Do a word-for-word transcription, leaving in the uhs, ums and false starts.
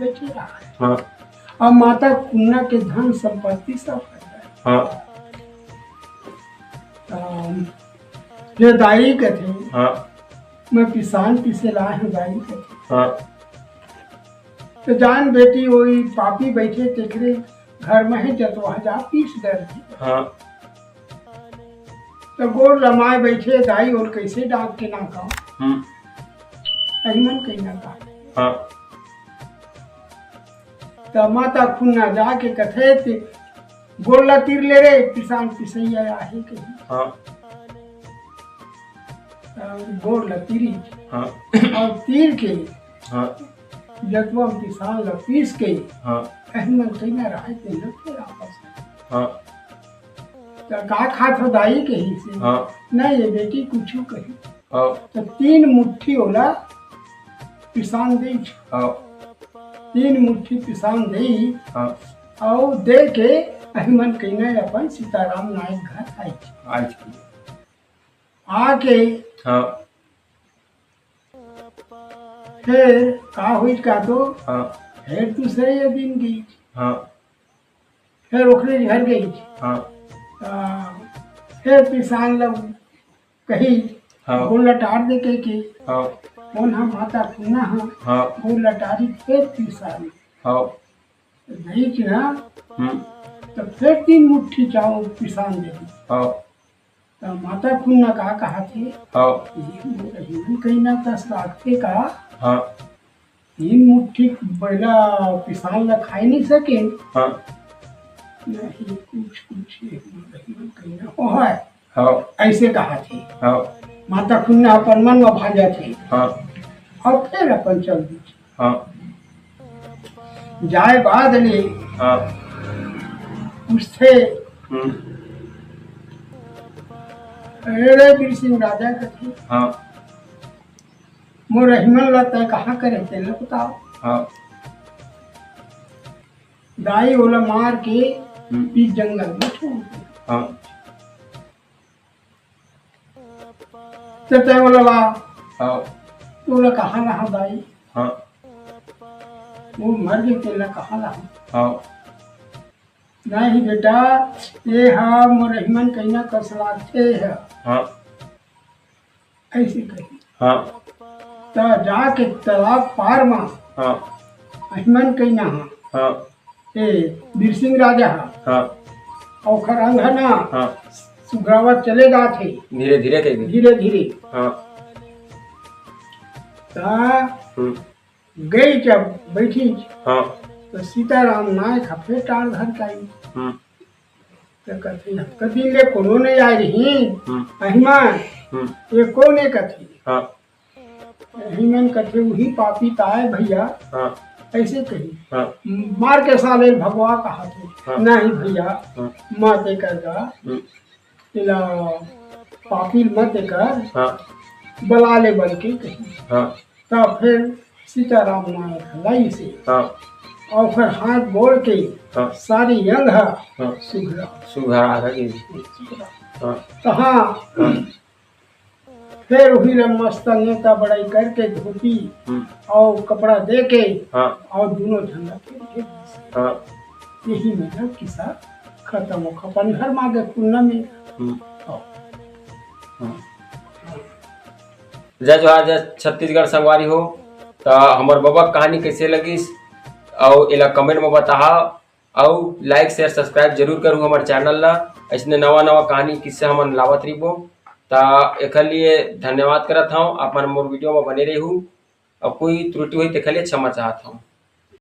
बइठे रहय। हाँ। अब माता कुन्ना के धन संपत्ति सब हरय। हाँ। त ये दाई कथे, हाँ। मैं पिसान पीसे लाय हंव दाई कथे। हाँ। त जान बेटी, ओही पापी बइठे तेकरे घर म हे, जतवा जा पीस डर। हाँ। त गोड़ लमाय बइठे दाई, ओला कइसे डांट के ना कहंव। हम्म। अहिमन कहिना कहा। हाँ। त माता कुन्ना जाके कथे ते, गोड़ ला तीर ले रे, पिसान पिसइया आहे कही। हाँ। त गोड़ ला तीरी। हाँ। अउ तीर के हाँ। जतवा म पिसान ला पीस के हाँ। अहिमन कहिना रहय तेन ला फेर आपस। हाँ। त का खात हो दाई कहिस। हाँ। नहीं ये बेटी कुछु कही। हाँ। त तीन मुट्ठी ओला पिसान देइस। हाँ। तीन मुट्ठी पिसान देइस। हाँ। अउ दे के अहिमन कहिना अपन सीताराम नायक घर आइस। आइस। आके हाँ। फेर का होइस का तो हाँ। फेर दूसरे ये दिन गइस। हाँ। फेर ओकरे घर गइस। हाँ। त फेर पिसान ला कहिस, हाँ। गोड़ ला टार दे कहिके। हाँ। कोन हा माता कुन्ना हा। हाँ। गोड़ ला टारिस फेर पिसान। हाँ। त देइस ना, हम्म। त फेर तीन मुट्ठी चाउर पिसान दे दिस। हाँ। त माता कुन्ना का कहत हे, हाँ। ये मोर अहिमन कहिना कस लागथे का? हाँ। तीन मुट्ठी बइला पिसान ला खाय नइ सके। हाँ। नहीं, कुछ, कुछ ये मोर अहिमन कहिना होवय। हाँ। अइसे कहत हे। हाँ। माता कुन्ना अपन मन म भांजत हे। हाँ। अउ फेर अपन चल दिस। हाँ। जाय बाद ले हाँ। पूछथे, हम्म। "अरे बीर सिंह राजा," कथे, हाँ। "मोर अहिमन ला तैं कहाँ करे, तेला बताव।" हाँ। दाई ओला मार के हम्म। बीच जंगल म छोड़ दे। हाँ। त तैं ओला ला। हाँ। त ओला कहाँ लाहूँ दाई? हाँ। वो मर गे, तेला कहाँ लाहूँ? हाँ। नहीं बेटा, ये हा मोर अहिमन कहिना कस लागथे हा। हाँ। अइसे कही। हाँ। त जाके तालाब पार म हाँ। अहिमन कहिना हा। हाँ। ए, बीर सिंह राजा हा। हाँ। अउ ओखर अंगना हाँ। सुघरावत चले जात हे। धीरे धीरे कहिके। धीरे धीरे। हाँ। त हम्म। गई जब बइठी हाँ। त सीताराम नायक ह फेर टार धर के आइस। हम्म। त कथे, "हमका दिन ले कोनो नइ आय रहिस, हम्म। अहिमन, हम्म। ये कोन ए?" कथे। हाँ। अहिमन कथे, "उही पापी ताय भइया।" हाँ। अइसे कही। हाँ। "मार के साले ल भगवा," कहत हे। हाँ। "नहीं भइया, हाँ। मत एकर गा, हम्म। एला पापी ल मत एकर, हाँ। बला ले," बल के कही। हाँ। त फेर सीताराम नायक ह लाइस हे। हाँ। अउ ओखर हाथ गोड़ के हाँ। सारी अंग ह हाँ। सुघरा। सुघरा रह गे। हाँ। त हाँ, हाँ। फेर उही ला मस्त नेता बड़ई करके धोती हम्म। अउ कपड़ा दे के हाँ। अउ दूनों झन ला फेर भेज दिस। हाँ। यही में ना किस्सा खतम हो, अपन घर म आगे कुन्ना में। हम्म। हाँ। हाँ। जय जोहार, जय छत्तीसगढ़ संगवारी हो। त हमर बबा के कहानी कइसे लगिस अउ एला comment म बताहा। अउ like, share, subscribe जरूर करहू हमर channel ला। अइसने नवा नवा कहानी किस्सा हमन लावत रहिबो। त एखर लिए धन्यवाद करत हंव, आप मन मोर video म बने रहिहू। अउ कोई त्रुटि होही तेखर लिए क्षमा चाहत हंव।